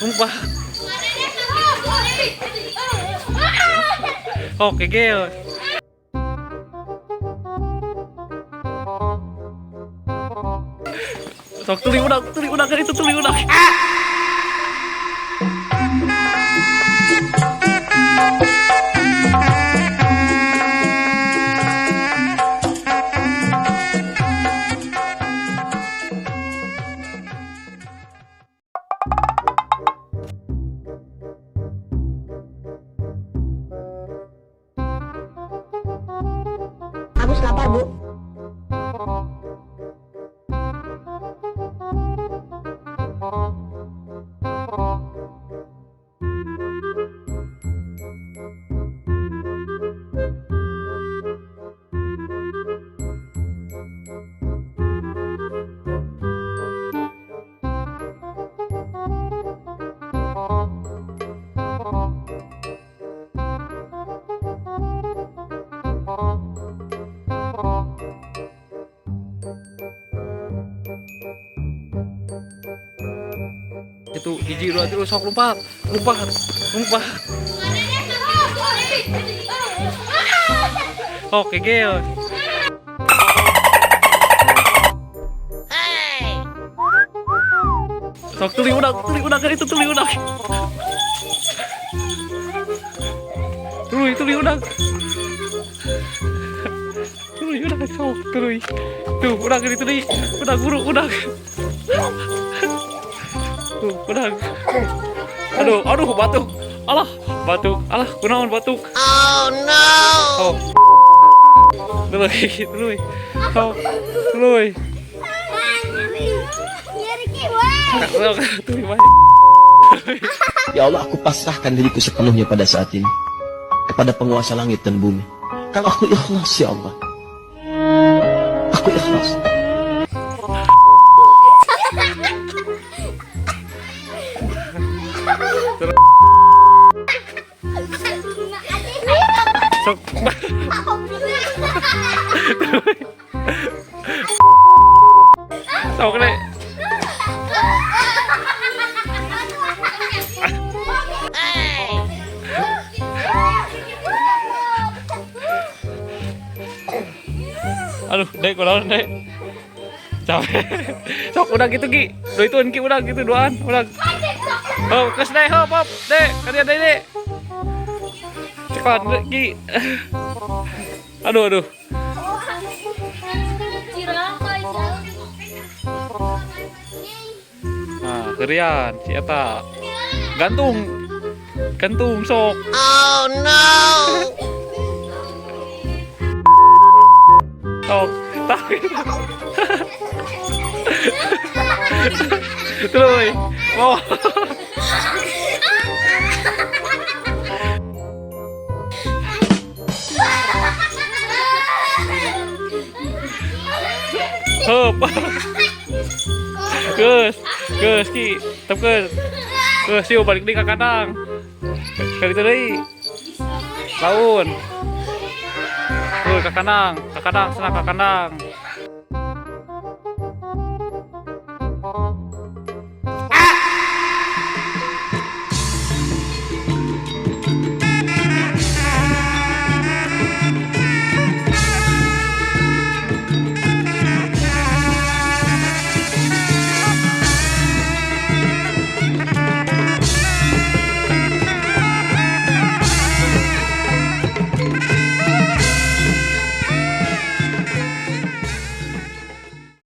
Lompat. Oke, gel. Sok tuli udah kan itu tuli udah. Agus lapar, Bu. Itu hiji dua tilu sok lompat, lompat, lompat. Oke, gel. Sok tuli udah kan itu tuli udah. Tuli tuli udah. Tuli udah sok tuli. Tuh, udah kan itu tuli. Udah guru, udah. Tuh, udah. Aduh, aduh batuk. Alah, batuk. Alah, kunaon batuk. Oh no. Oh. Tuluy, tuluy. Oh, tuluy. Tuluy bae. Ya Allah, aku pasrahkan diriku sepenuhnya pada saat ini kepada penguasa langit dan bumi. Kalau aku ikhlas, ya Allah, aku ikhlas. Sok. Sok deh. Aduh, dek, kunaon dek. Capek. Sok udah gitu Ki. Duh itu Ki udah gitu duaan, udah. Oh, kes deh, hop, hop, dek, kalian deh, dek. Cepat, dek, Ki. Aduh, aduh. Nah, kerian si eta. Gantung. Gantung sok. Oh no. Sok. Tak. Tuluy. Oh. Hop. Geus, geus Ki, tetep geus. Geus siu balik deui ka kandang. Ka ditu deui. Laun. Tuh ka kandang, sana ka kandang.